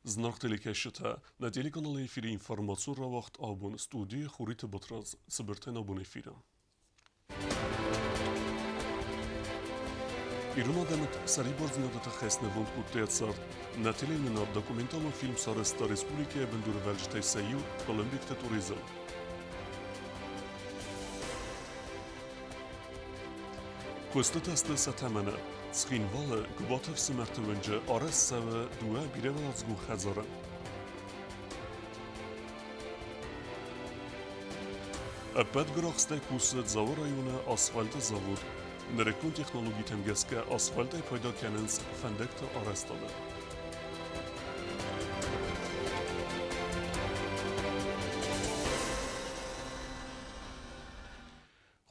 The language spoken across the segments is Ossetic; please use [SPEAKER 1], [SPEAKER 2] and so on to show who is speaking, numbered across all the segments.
[SPEAKER 1] Зынаргъ телекӕсджытӕ, нӕ телеканалы эфиры информацион рауагъд абон студийы Хуриты Батрадз цыбыртӕй нӕ бон эфиры. Ирон адӕмы сӕрибардзинады тыххӕй снывонд кодтой цард. Нӕ телеуынынад документалон фильм сарӕзта республикӕйы бындурӕвӕрджытӕй сӕ иу Хъуылымбегты Туризм. Куыстытӕ сты сӕ тӕмӕны. Цхинвалы Гуыбаты ӕфсымӕрты уынджы арӕзт цӕуы дыууӕ бирӕуӕладзыгон хӕдзары. Ӕппӕт гуырахстӕй кусы Дзауы районы асфальты завод. Нырыккон технологитӕм гӕсгӕ асфальтӕй пайда кӕнынц фӕндӕгты арӕзтады.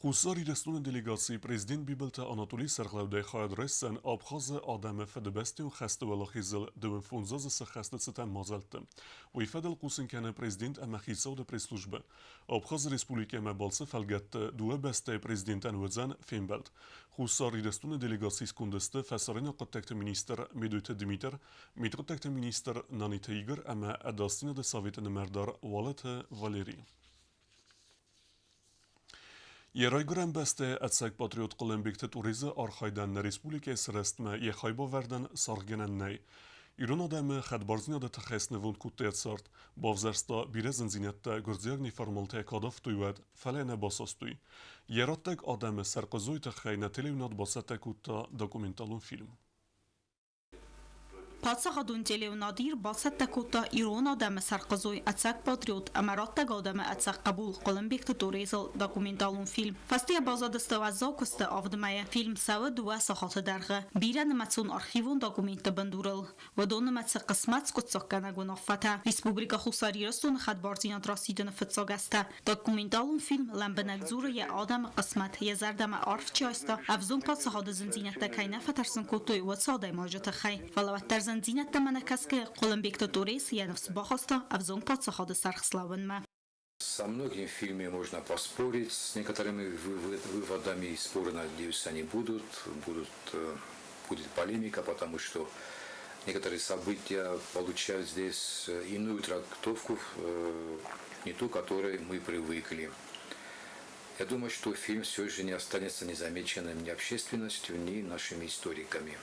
[SPEAKER 1] Хуссар Ирыстоны делегацийы президент Бибылты Анатолий сӕргълӕудӕй хайад райсдзӕн Абхазы адӕмы Фыдыбӕстӕйон хӕсты уӕлахизыл 25 азы цы хӕсты цытӕн мадзӕлтты. Уый фӕдыл хъусын кӕны президент ӕмӕ хицауады пресс-службӕ. Абхазы республикӕмӕ балцы фӕлгӕтты дыууӕ бӕстӕйы президентӕн уыдзӕн фембӕлд. Хуссар Ирыстоны делегацийы сконды сты фӕсарӕйнаг хъуыддӕгты министр Медойты Дмитр, мидхъуыддӕгты министр Наниты Игорь ӕмӕ Ӕдасдзинады советы нымӕрдар Уалыты Валерий. Йӕ райгуырӕн бӕстӕйы ӕцӕг патриот Хъуылымбегты Тъурезы архайдӕн нӕ республикӕйы сырӕзтмӕ йӕ хайбавӕрдӕн саргъгӕнӕн нӕй. Ирон адӕмы хӕдбардзинады тыххӕй снывонд кодта йӕ цард, бавзӕрста бирӕ зындзинӕдтӕ гуырдзиаг неформалтӕ куы адавтой, уӕд, фӕлӕ нӕ басастой. Йӕ раттӕг адӕмы сӕрхъызойы тыххӕй нӕ телеуынад бацӕттӕ кодта документалон фильм.
[SPEAKER 2] Паддзахадон телеуынад Ир бацӕттӕ кодта ирон адӕмы сӕрхъызой, ӕцӕг патриот ӕмӕ раттӕг адӕмы ӕцӕг хъӕбул Хъуылымбегты Торезыл документалон фильм. Фӕстейӕ баззадысты уӕззау куысты авд мӕйы. Фильм цӕуы дыууӕ сахаты дӕргъы. Бирӕнымӕцон архивон документты бындурыл. Уыдон нымӕцы хъысмӕт скъуыддзаггӕнӕг уынаффӕтӕ Республикӕ Хуссар Ирыстоны хӕдбардзинад расидыны фыццаг азтӕ. Документалон фильм лӕмбынӕг дзуры йӕ адӕмы хъысмӕт, йӕ зӕрдӕмӕ арф чи айста, ӕвзонг паддзахады зындзинӕдтӕ кӕй нӕ фӕтӕрсын кодтой, уыцы адӕймаджы тыххӕй. Фӕлӕ уӕддӕр зындзинӕдтӕм ӕнӕкӕсгӕйӕ Хъуылымбегты Торез йӕ ныфс бахаста ӕвзонг паддзахады сӕргъ слӕууынмӕ.
[SPEAKER 3] Со многими в фильме можно поспорить, с некоторыми выводами споры, надеюсь, они будут, будут, будет полемика, потому что некоторые события получают здесь иную трактовку, не ту, к которой мы привыкли. Я думаю, что фильм все же не останется незамеченным ни общественностью, ни нашими историками.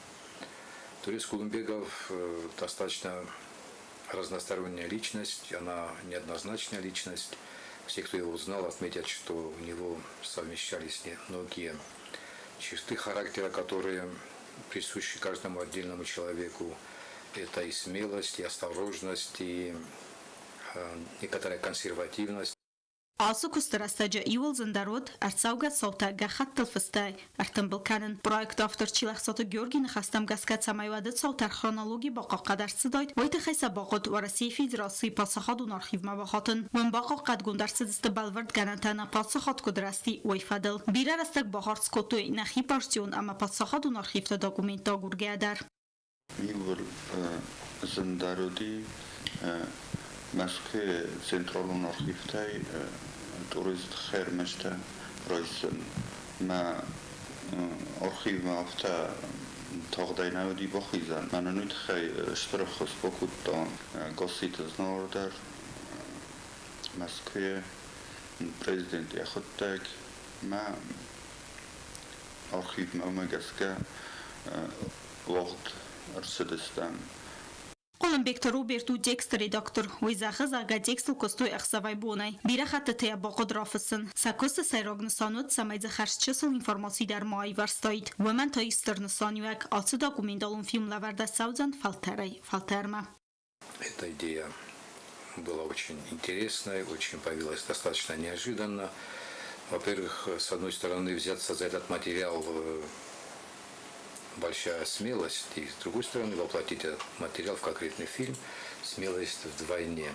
[SPEAKER 3] Турец Кулумбегов достаточно разносторонняя личность, она неоднозначная личность. Все, кто его знал, отметят, что у него совмещались многие черты характера, которые присущи каждому отдельному человеку. Это и смелость, и осторожность, и некоторая консервативность.
[SPEAKER 2] Ацы куысты рӕстӕджы иууыл зындӕр уыд ӕрцӕугӕ цаутӕ гӕххӕттыл фыстӕй ӕртымбыл кӕнын. Проекты автор Чилӕхсаты Георгийы ныхӕстӕм гӕсгӕ, цӕмӕй уӕды цаутӕ хронологи бахъахъхъӕд ӕрцыдаид, уый тыххӕй сӕ бахъуыд Уӕрӕсейы Федерацийы паддзахадон архивмӕ бахатын. Уым бахъахъхъӕдгонд ӕрцыдысты бӕлвырдгӕнӕнтӕ нӕ паддзахад куыд рӕзти, уый фӕдыл. Бирӕ рӕстӕг бахардз кодтой нӕхи партион ӕмӕ паддзахадон архивты документтӕ агургӕйӕ дӕр.
[SPEAKER 4] Иууыл зындӕр уыди Мӕскуыйы централон архивтӕй Тъурезы тыххӕй ӕрмӕджытӕ райсын. Мӕ архивмӕ афтӕ тагъдӕй нӕ уыди бахизӕн. Мӕнӕн уый тыххӕй стыр ӕххуыс бакодта Гасситы Знауыр дӕр, Мӕскуыйы президент йӕхӕдӕг. Мӕ архивмӕ уымӕ гӕсгӕ уагъд ӕрцыдыстӕм.
[SPEAKER 2] Хъуылымбегты Роберт у тексты редактор. Уый зӕгъы, зӕгъгӕ, текстыл куыстой ӕхсӕвӕй-бонӕй. Бирӕ хӕттыты йӕ бахъуыд рафыссын. Сӕ куысты сӕйраг нысан уыд, цӕмӕй дзы хӕрзчысыл информаци дӕр ма аивӕрзтаид. Уымӕн та ис стыр нысаниуӕг. Ацы документалон фильм лӕвӕрд ӕрцӕудзӕн фӕлтӕрӕй-фӕлтӕрмӕ.
[SPEAKER 3] Эта идея была очень интересной, очень появилась достаточно неожиданно. Во-первых, с одной стороны, взяться за этот материал большая смелость, и с другой стороны, воплотить этот материал в конкретный фильм смелость вдвойне.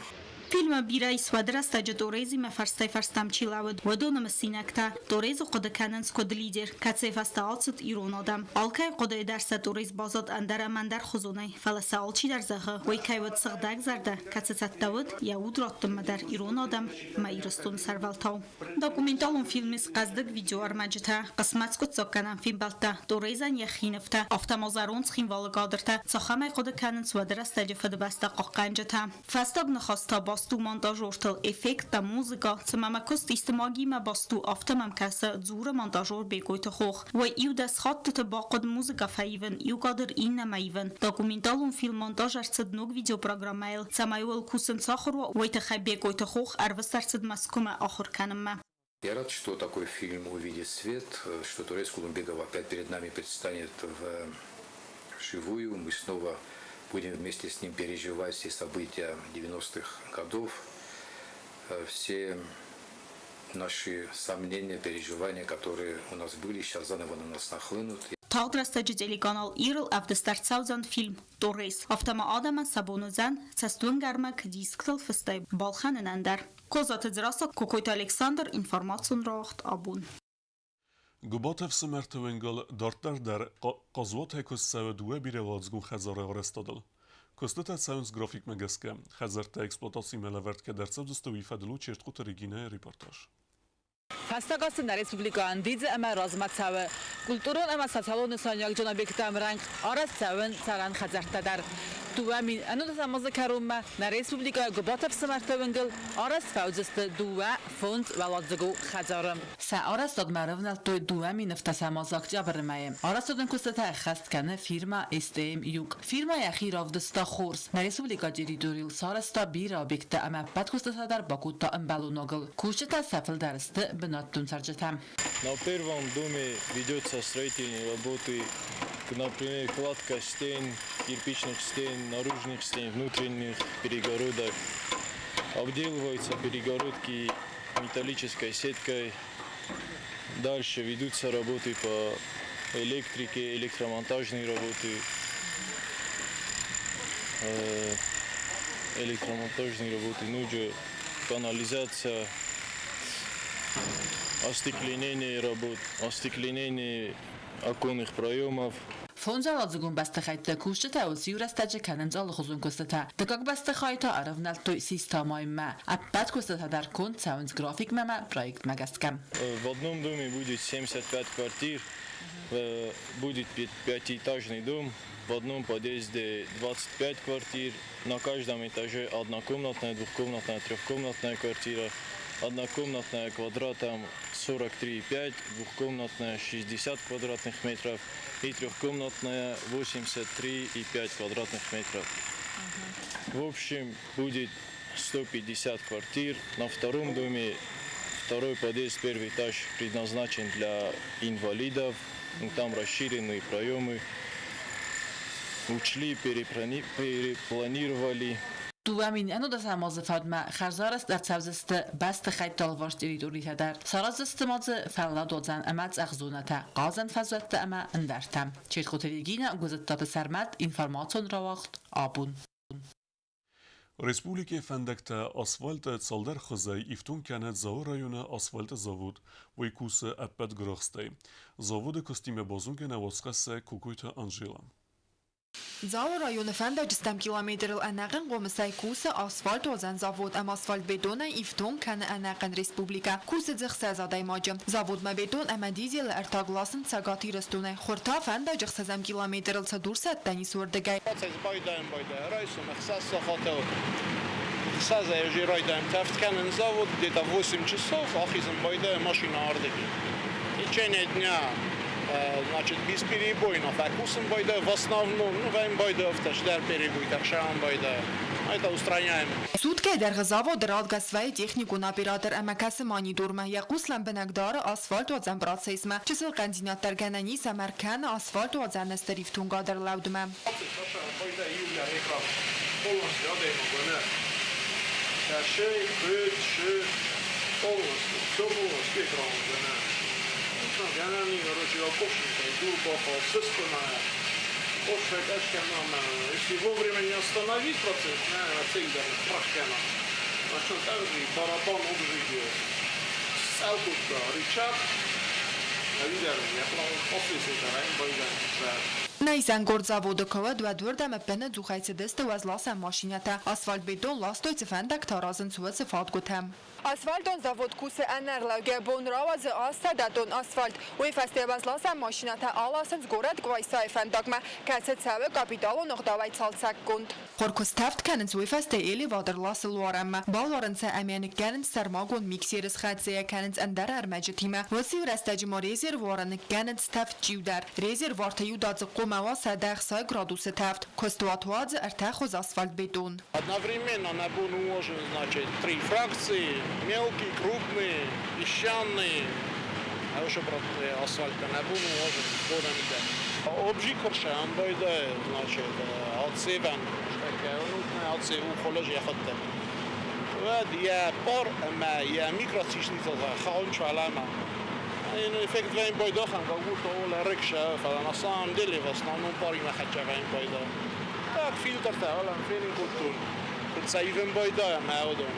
[SPEAKER 2] Фильмы бирӕ ис уӕды рӕстӕджы Торезимӕ фӕрстӕй-фӕрстӕм чи лӕууыд, уыдоны мысинӕгтӕ. Торезы хъуыды кӕнынц куыд лидер, кӕцыйы фӕстӕ ацыд ирон адӕм. Алкӕй хъуыдыйы дӕр сӕ Торез баззад ӕндӕр ӕмӕ ӕндӕр хуызонӕй, фӕлӕ сӕ алчидӕр зӕгъы, уый кӕй уыд сыгъдӕгзӕрдӕ, кӕцы цӕттӕ уыд йӕ уд раттынмӕ дӕр ирон адӕм ӕмӕ Ирыстоны сӕрвӕлтау. Документалон фильмы ис хъӕздыг видеоӕрмӕджытӕ, хъысмӕт скъуыддзаггӕнӕн фембӕлдтӕ, Торезӕн йӕхи нывтӕ. кадртӕ, афтӕ ма зӕронд Цхинвалы кадртӕ, цахӕмӕй хъуыды кӕнынц уӕды рӕстӕджы Фыдыбӕстӕ хъахъхъӕнджытӕ. Фӕстаг ныхас та баст у монтажертыл, эффекттӕ, музыкӕ, цыма мӕ куыст исты магиимӕ баст у, афтӕ мӕм кӕсы, дзуры монтажер Бекъойты Хох. Уӕ иу-дӕс хаттыты бахъуыд музыкӕ фӕивын, иу кадр иннӕмӕ ивын. Документалон фильм монтаж ӕрцыд ног видеопрограммӕйыл, цӕмӕй уыл кусын сахуыр уа, уый тыххӕй Бекъойты Хох ӕрвыст ӕрцыд Мӕскуымӕ ахуыр кӕнынмӕ.
[SPEAKER 3] Я рад, что такой фильм увидит свет, что Торез Кулумбегов опять перед нами предстанет вживую. Мы снова будем вместе с ним переживать все события 90-х годов, все наши сомнения, переживания, которые у нас были, сейчас заново на нас нахлынут.
[SPEAKER 2] Тагъд рӕстӕджы телеканал Ир-ыл ӕвдыст ӕрцӕудзӕн фильм Торез. Афтӕ ма адӕмӕн сӕ бон уыдзӕн цӕстуынгӕрмӕг дисктыл фыстӕй балхӕнынӕн дӕр. Козаты Дзерассӕ, Кокойты Александр, информацион рауагъд абон.
[SPEAKER 1] Гуыбаты ӕфсымӕрты уынгыл дарддӕр дӕр хъазуатӕй куыст цӕуы дыууӕ бирӕуӕладзыгон хӕдзары арӕзтадыл. Куыстытӕ цӕуынц графикмӕ гӕсгӕ. Хӕдзӕрттӕ эксплуатацимӕ лӕвӕрд кӕд ӕрцӕудзысты, уый фӕдыл у Чертхъуты Регинӕйы репортаж.
[SPEAKER 5] Фӕстаг азты нӕ республикӕ ӕндидзы ӕмӕ размӕ цӕуы. Культурон ӕмӕ социалон нысаниуӕгджын объекттӕ ӕмрӕнхъ арӕзт цӕуынц цӕрӕн хӕдзӕрттӕ дӕр. 2019 азы кӕронмӕ нӕ республикӕйы Гуыбаты ӕфсымӕрты уынгыл арӕзт фӕуыдзысты дыууӕ фондзуӕладзыгон хӕдзары. Сӕ арӕзтадмӕ ӕрӕвнӕлдтой 2007 азы октябры мӕйы. Арӕзтадон куыстытӕ ӕххӕст кӕны фирмӕ STM Юг. Фирмӕ йӕхи равдыста хорз. Нӕ республикӕйы территорийыл сарӕзта бирӕ объекттӕ ӕмӕ ӕппӕт куыстытӕ дӕр бакодта ӕмбӕлонагыл. Кусджытӕ сӕ фылдӕр сты бынӕттон цӕрджытӕ.
[SPEAKER 6] На первом доме ведется строительные работы, например, кладка стен, кирпичных стен, наружных стен, внутренних перегородок. Обделываются перегородки металлической сеткой. Дальше ведутся работы по электрике, электромонтажные работы. Электромонтажные работы, ну же канализация, остекленение работ, остекленение оконных проемов.
[SPEAKER 5] Фондзауӕладзыгон бӕстыхӕйтты кусджытӕ уыцы иу рӕстӕджы кӕнынц алыхуызон куыстытӕ. Дыккаг бӕстыхай та ӕрӕвнӕлдтой систӕмӕймӕ. Ӕппӕт куыстытӕ дӕр конд цӕуынц графикмӕ ӕмӕ проектмӕ гӕсгӕ.
[SPEAKER 6] В одном доме будет 75 квартир, будет пятиэтажный дом, в одном подъезде 25 квартир, на каждом этаже однокомнатная, двухкомнатная, трехкомнатная квартира. Однокомнатная квадратом 43,5, двухкомнатная 60 квадратных метров и трехкомнатная 83,5 квадратных метров. В общем, будет 150 квартир. На втором доме второй подъезд, первый этаж предназначен для инвалидов. Ну, там расширенные проемы. Учли, перепланировали.
[SPEAKER 5] 2019 азы фӕудмӕ хӕрзарӕзт ӕрцӕудзысты бӕстыхӕйтты алыварс территоритӕ дӕр. Сараздзысты ма дзы фӕлладуадзӕн ӕмӕ цъӕх зонӕтӕ, хъазӕн фӕзуӕттӕ ӕмӕ ӕндӕртӕ. Чертхъоты Регинӕ, Гуызыттаты Сӕрмӕт, информацион рауагъд Абон.
[SPEAKER 1] Республикӕйы фӕндӕгтӕ асфальты цалдӕр хуызӕй ифтонг кӕны Дзауы районы асфальты завод. Уый кусы ӕппӕт гуырахстӕй. Заводы куыстимӕ базонгӕ нӕ уацхӕссӕг Кокойты Анжела.
[SPEAKER 7] Дзауы районы фӕндаджы стӕм километрыл ӕнӕхъӕн хъомысӕй кусы асфальтуадзӕн завод ӕмӕ асфальтбетонӕй ифтонг кӕны ӕнӕхъӕн республикӕ. Кусы дзы ӕхсӕз адӕймаджы. Заводмӕ бетон ӕмӕ дизелы ӕртаг ласынц Цӕгат Ирыстонӕй. Хур та фӕндаджы ӕхсӕзӕм километрыл цы дурсӕттӕн ис, уырдыгӕй.
[SPEAKER 8] Процесс байдайын байдайы райсом ӕхсӕз сахатыл. Ӕхсӕзӕй уже райдайӕм тӕвд кӕнын завод, где-то 8 часов ахизын байдайы машина ардыги. В течение дня, значит, бесперебойно фӕкусын байдайы, в основном, ну, вӕм байдайы афтӕ, дӕр перебойтӕ ӕхсӕвӕн байдайы. Это устраняем.
[SPEAKER 7] Суткӕйы дӕргъы заводы радгӕс вӕййы техникон оператор ӕмӕ кӕсы монитормӕ, йӕ хъус лӕмбынӕг дары асфальтуадзӕн процессмӕ. Чысыл хъӕндзинад дӕр гӕнӕн ис ӕмӕ ӕркӕны асфальтуадзӕны стыр ифтонгад ӕрлӕудмӕ.
[SPEAKER 8] Экран полностью адӕймагӕн кӕсы, куыд, шы, полностью, все полностью экран гӕнӕн. Гӕнӕн, короче, окошника, дур сыскана, если вовремя не остановить процесс, цилиндр прахкана, начнет также и барабан обжиги. Сцалкутта рычаг, видер, я плавал офис, это
[SPEAKER 7] Нӕ исӕнгорд заводы куы уӕд, уӕд уырдӕм ӕппынӕдзухӕй цыдысты уӕзласӕн машинӕтӕ, асфальтбетон ластой, цы фӕндӕгтӕ аразынц, уыцы фадгуытӕм. Асфальтон завод кусы ӕнӕрлӕугӕ, бон рауадзы 800 тонн асфальт. Уый фӕстӕ уӕзласӕн машинӕтӕ аласынц горӕт Къуайсайы фӕндагмӕ, кӕцы цӕуы капиталон ӕгъдауӕй цалцӕггонд. Хур куы стӕвд кӕнынц, уый фӕстӕ элеватор ласы луарӕнмӕ. Балуарынц сӕ ӕмӕ ныккӕнынц сӕрмагонд миксеры, схӕццӕ йӕ кӕнынц ӕндӕр ӕрмӕджытимӕ. Уыцы-иу рӕстӕджы ма резервуары ныккӕнынц тӕвд чъиу дӕр. Резервуарты иудадзыг хъуамӕ уа 160 градусы тӕвд. Куыстуат уадзы ӕртӕхуыз асфальтбетон.
[SPEAKER 8] Одновременно на Буну можно, значит, три фракции: мелкие, крупные, песчаные. Хорошо, асфальта на Буну можем бодамите. Обжикорше амбайда, значит, ацеван, ацев ухолож яхаттем. Уӕд йӕ пар ӕмӕ йӕ микроциститыл хаунчалама. Эффект вейн байдахан, как будто ола рекша, фӕлӕ на самом деле в основном паримӕ хӕццӕ вейн байда. Так фильтртӕ алӕм фенын кодтон, куыд сӕ ивын байдайа мӕ уыдон.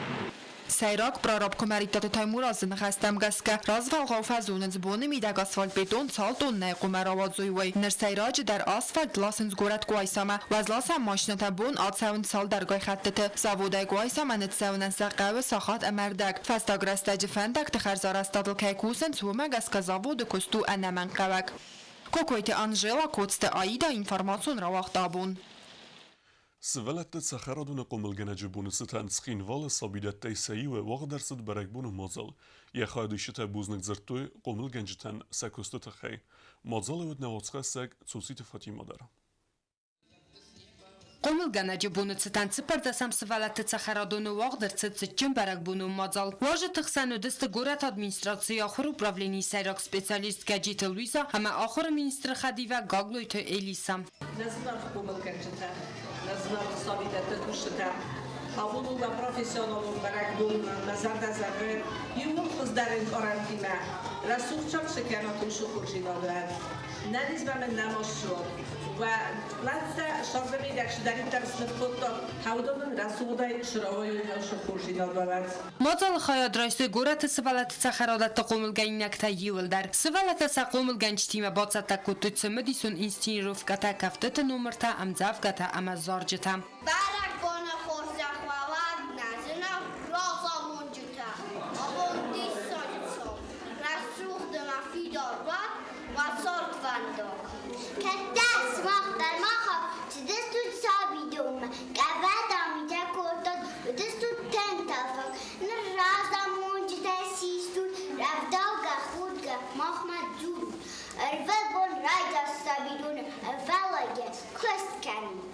[SPEAKER 7] Сӕйраг прораб Куымӕридтаты Таймуразы ныхӕстӕм гӕсгӕ, развӕлгъау фӕзонынц, боны мидӕг асфальтбетон цал тоннӕйы хъуымӕ рауадзой, уый. Ныр сӕйраджыдӕр асфальт ласынц горӕт Къуайсамӕ. Уӕзласӕн машинӕтӕ бон ацӕуынц цалдӕргай хӕттыты. Заводӕй Къуайсамӕ ныццӕуынӕн сӕ хъӕуы сахат ӕмӕ ӕрдӕг. Фӕстаг рӕстӕджы фӕндӕгты хӕрзарӕзтадыл кӕй кусынц, уымӕ гӕсгӕ заводы куыст у ӕнӕмӕнгхъӕуӕг. Кокойты Анжела, Коцты Аида, информацион рауагъд абон.
[SPEAKER 1] Сывӕллӕтты цӕхӕрадоны хъомылгӕнӕджы боны цытӕн Цхинвалы сабидӕттӕй сӕ иуы уагъд ӕрцыд бӕрӕгбоны мадзал. Йӕ хайадисджытӕ бузныг дзырдтой хъомылгӕнджытӕн сӕ куысты тыххӕй. Мадзалы уыд нӕ уацхӕссӕг Цуциты Фатимӕ дӕр.
[SPEAKER 9] Хъомылгӕнӕджы боны цытӕн цыппӕрдӕсӕм сывӕллӕтты цӕхӕрадоны уагъд ӕрцыд цытджын бӕрӕгбонон мадзал. Уазджыты хсӕн уыдысты горӕты администрацийы ахуыры управленийы сӕйраг специалист Гӕджиты Луиза ӕмӕ ахуыры министры хӕдивӕг Гаглойты Элиса.
[SPEAKER 10] Нӕ зынаргъ хъомылгӕнджытӕ, нӕ зынаргъ сабидӕтты кусджытӕ, абон у уӕ профессионалон бӕрӕгбон, мӕ зӕрдӕ зӕгъы иууыл хуыздӕр ӕнкъарӕнтимӕ. Рӕсугъд сӕхсы кӕнат уыцы хорздзинад уӕд. Нӕ низмӕ нӕма ссуат. Уӕ плӕнттӕ сӕрдӕмидӕг цыдӕриддӕр сныв кодтат, уыдон ын рӕсугъдӕй срауайой уыцы хорздзинад уӕд.
[SPEAKER 9] Мадзалы хайад райстой горӕты сывӕллӕтты цӕхӕрадӕтты хъомылгӕнинӕгтӕй иуылдӕр. Сывӕллӕттӕ сӕ хъомылгӕнджытимӕ бацӕттӕ кодтой цымыдисон инсценировкӕтӕ, кӕфтыты номыртӕ, ӕмдзӕвгӕтӕ ӕмӕ зарджытӕ.
[SPEAKER 11] Бӕрӕгбоны хорзӕх уӕ уӕд, нӕ зынаргъ разамонджытӕ! Абон диссаджы цау, рӕсугъд ӕмӕ фидар уӕд уӕ цардвӕндаг. Кӕддӕр сымах дӕр махау цыдыстут сабидонмӕ, къӕвӕда митӕ кодтат, уыдыстут тӕнтӕфаг. Ныр разамонджытӕ систут, рӕвдаугӕ, худгӕ, махмӕ дзурут. Ӕрвылбон райдас сабидоны ӕвӕллайгӕ куыст кӕнут.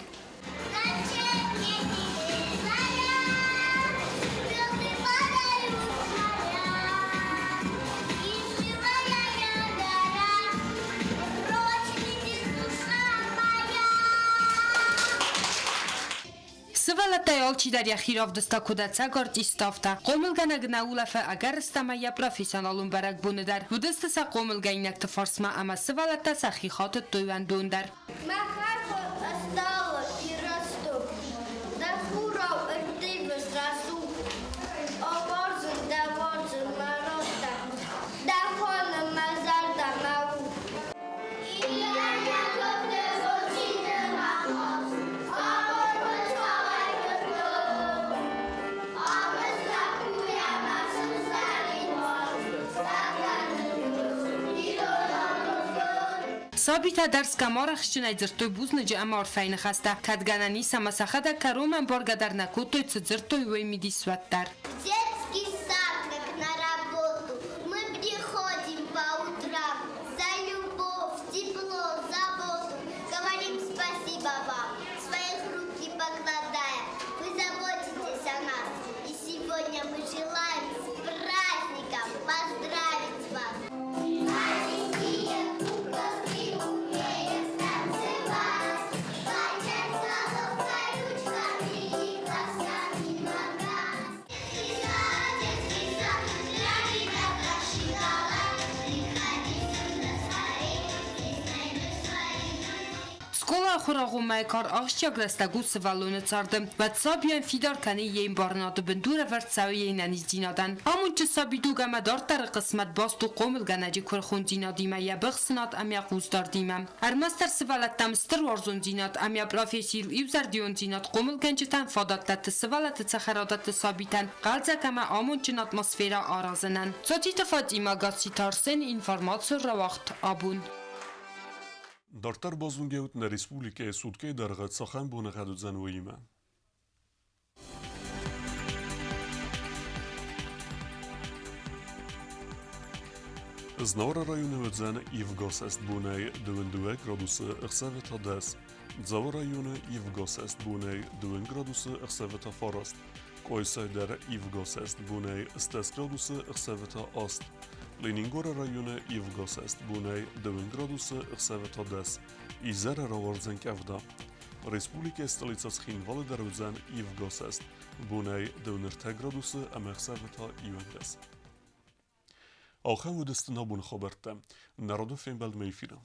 [SPEAKER 9] Сывӕллӕттӕй алчидӕр йӕхи равдыста куыд ӕцӕг артист, афтӕ. Хъомылгӕнӕг нӕ улӕфы, ӕгӕрыстӕмӕй йӕ профессионалон бӕрӕгбоны дӕр. Уыдысты сӕ хъомылгӕнинӕгты фарсмӕ ӕмӕ сывӕллӕттӕ сӕхи хатыдтой уӕндондӕр.
[SPEAKER 11] Мӕ хӕрхы ыстъалы Ирыстон, Дӕ хурау ӕрттивыс рӕсугъд. О, уарзын дӕ, уарзын, мӕ раттӕг, Дӕ хоны мӕ зӕрдӕ, мӕ уд.
[SPEAKER 9] Сабитӕ дӕр скӕм-арӕхстджынӕй дзырдтой бузныджы ӕмӕ арфӕйы ныхӕстӕ, кӕд гӕнӕн ис ӕмӕ сӕхӕдӕг кӕронмӕ ӕмбаргӕ дӕр нӕ кодтой, цы дзырдтой, уый мидис уӕддӕр.
[SPEAKER 11] Детский сад, как на работу, мы приходим по утрам. За любовь, тепло, заботу говорим спасибо вам, своих руки покладая. Вы заботитесь о нас, и сегодня мы желаем с праздником поздравить вас. Маленькие куколки умеют танцевать, Качать головкой, ручками и глазками моргать.
[SPEAKER 9] Ахуырагъоммӕйы кар ахсджиаг рӕстӕг у сывӕллоны царды. Уӕд сабийӕн фидар кӕны йе мбарынады бындур ӕвӕрд цӕуы йе нӕниздзинадӕн. Амондджын сабидуг ӕмӕ дарддӕры хъысмӕт баст у хъомылгӕнӕджы куырыхондзинадимӕ, йӕ быхсынад ӕмӕ йӕ хъусдардимӕ. Ӕрмӕстдӕр сывӕллӕттӕм стыр уарзондзинад ӕмӕ профессийыл иузӕрдиондзинад хъомылгӕнджытӕн фадат дӕтты сывӕллӕтты цӕхӕрадӕтты сабитӕн хъӕлдзӕг ӕмӕ амондджын атмосферӕ аразынӕн. Цоциты Фатимӕ, Гасситы Арсен, информацион рауагъд Абон.
[SPEAKER 1] Дарддӕр базонгӕ ут нӕ республикӕйы суткӕйы дӕргъы цахӕм боныгъӕд уыдзӕн, уыимӕ. Знауыры районы уыдзӕн ивгӕсӕст бонӕй 22 градусы, ӕхсӕвы та 10. Дзауы районы ивгӕсӕст бонӕй 2 градусы, ӕхсӕвы та 9. Къойсай дӕр ивгӕсӕст бонӕй 10 градусы, ӕхсӕвы та 8. Ленингоры районы ивгӕсӕст бонӕй 2 градусы, ӕхсӕвы та 10. Изӕры рауардзӕн къӕвда. Республикӕйы столицӕ Цхинвалы дӕр уыдзӕн ивгӕсӕст. Бонӕй 23 градусы ӕмӕ ӕхсӕвы та 11. Ахӕм уыдысты нӕ боны хабӕрттӕ. Народон фембӕлдмӕ эфиры.